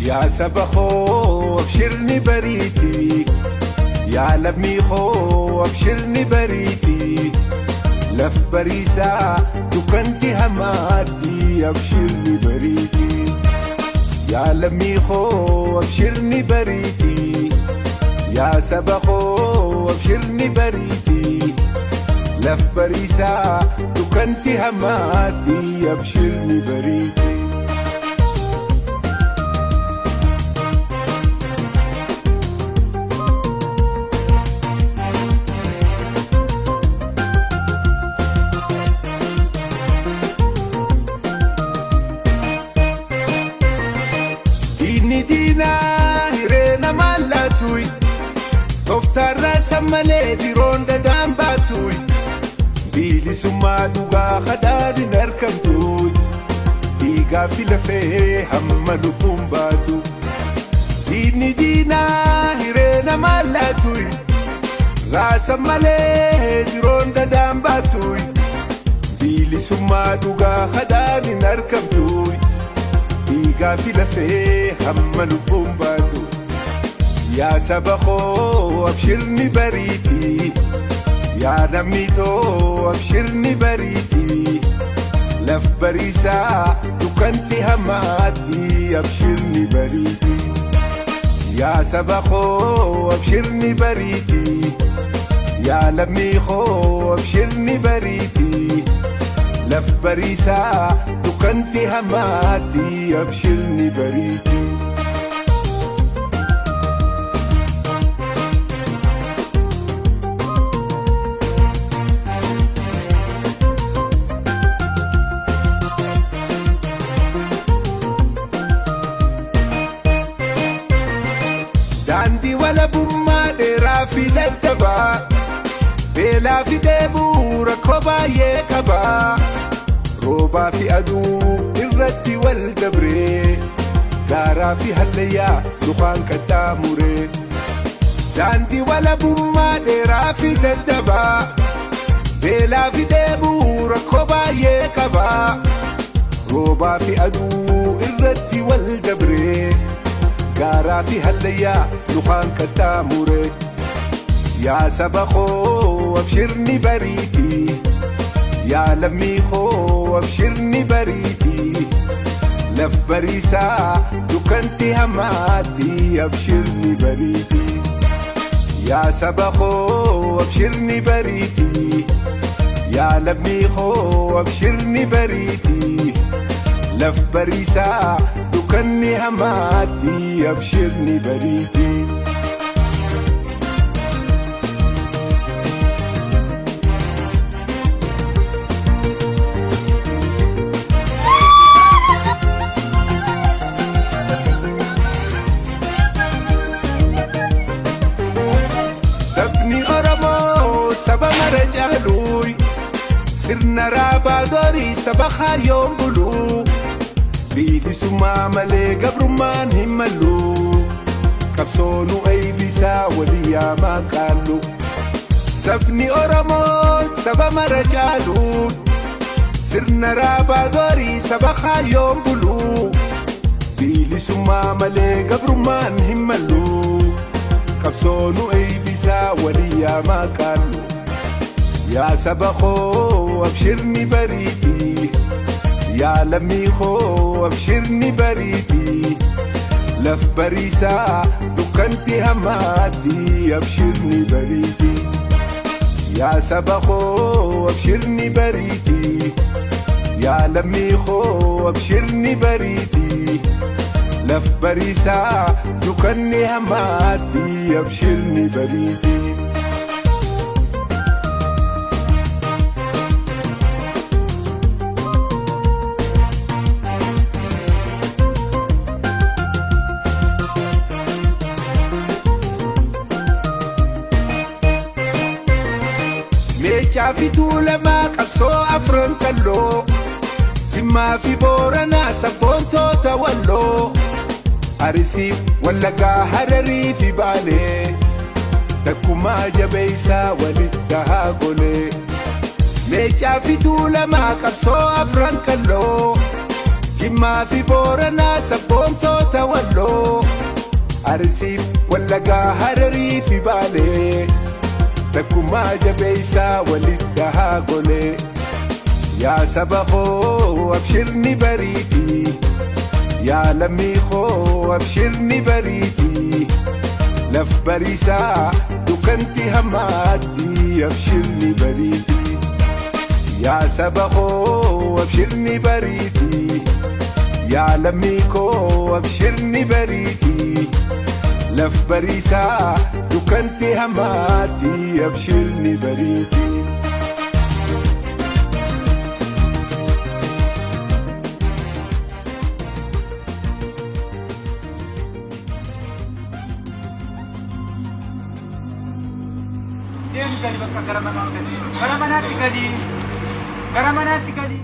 Yaa saba koo abshirni bariiti. Yaa lammii koo abshirni bariiti. Laf bariisaa dukkanti hamaatti abshirni bariiti. Yaa lammii koo abshirni bariiti. Yaa saba koo abshirni bariiti. Laf bariisaa dukkanti hamaatti abshirni bariiti. Diinni diinaa hiree namaan laatuyi. Tooftaarraa sammalee diroon dadaan baatuyi. Bilisummaa dhugaa kadhaan hin argamtuyi. Dhiigaa fi lafee hamma lubbuun baatu. Diinni diinaa hiree namaan laatuyi. Raasa malee diroon dadaan baatuyi. Bilisummaa dhugaa kadhaan hin argamtuyi. Dhiigaa fi lafee hamma lubbuun baatu. Yaa saba koo abshirni bariiti. Yaa lammii too abshirni bariiti. Laf bariisaa dukkanti hamaatti abshirni bariiti. Yaa saba koo abshirni bariiti. Yaa lammii koo abshirni bariiti. Laf bariisaa dukkanti hamaatti abshirni bariiti. Daandii walabummaa dheeraa fi dadhabaa. Beelaa fi dheebuu rakkoo baay'ee qabaa. Roobaa fi aduu irratti wal dabree. Gaaraa fi hallayyaa lukaan qaxxaamuree. Daandii walabummaa dheeraa fi dadhabaa. Beelaa fi dheebuu rakkoo baay'ee qabaa. Roobaa fi aduu irratti wal dabree. Gaaraa fi hallayyaa lukaan qaxxaamuree. Yaa saba koo abshirni bariiti. Yaa lammii koo abshirni bariiti. Laf bariisaa dukkanti hamaatti abshirni bariiti. Yaa saba koo abshirni bariiti. Yaa lammii koo abshirni bariiti. Laf bariisaa dukkanni hamaatti abshirni bariiti. Sabni Oromoo saba mara caaluuy. Sirna raabaa dorii saba kaayyoon buluu. Bilisummaa malee gabrummaan hin mallu. Qabsoonu eebisaa walii yaamaa qaallu. Sabni Oromoo saba mara caaluun. Sirna raabaa dorii saba kaayyoon buluu. Bilisummaa malee gabrummaan hin mallu. Qabsoonu eebisaa walii yaamaa qaallu. Yaa saba koo abshirni bariiti. Yaa lammii koo abshirni bariiti. Laf bariisaa dukkanti hamaatti abshirni bariiti. Yaa saba koo abshirni bariiti. Yaa lammii koo abshirni bariiti. Laf bariisaa dukkanni hamaatti abshirni bariiti. Meechaa fi tuulamaa qabsoo afran kalloo. Jimmaa fi Booranaa sabboontoota walloo. Arisiif Wallagaa Hararii fi Baalee. Takkumaa jabeessaa walitti haa golee. Meechaa fi tuulamaa qabsoo afran kalloo. Jimmaa fi Booranaa sabboontoota Walloo, Arsiif Wallagaa Hararii fi Baalee, takkummaa jabeessaa walitti haa golee. Yaa saba koo abshirni bariiti, yaa lammii koo abshirni bariiti, laf bariisaa dukkanti hammaatti abshirni bariiti. Yaa saba koo abshirni bariiti, yaa lammii koo abshirni bariiti, laf bariisaa dukkanti hammaatti abshirni bariiti. Deemi gali bakka gara manaa gali. Gara manaatti gali. Gara manaatti gali.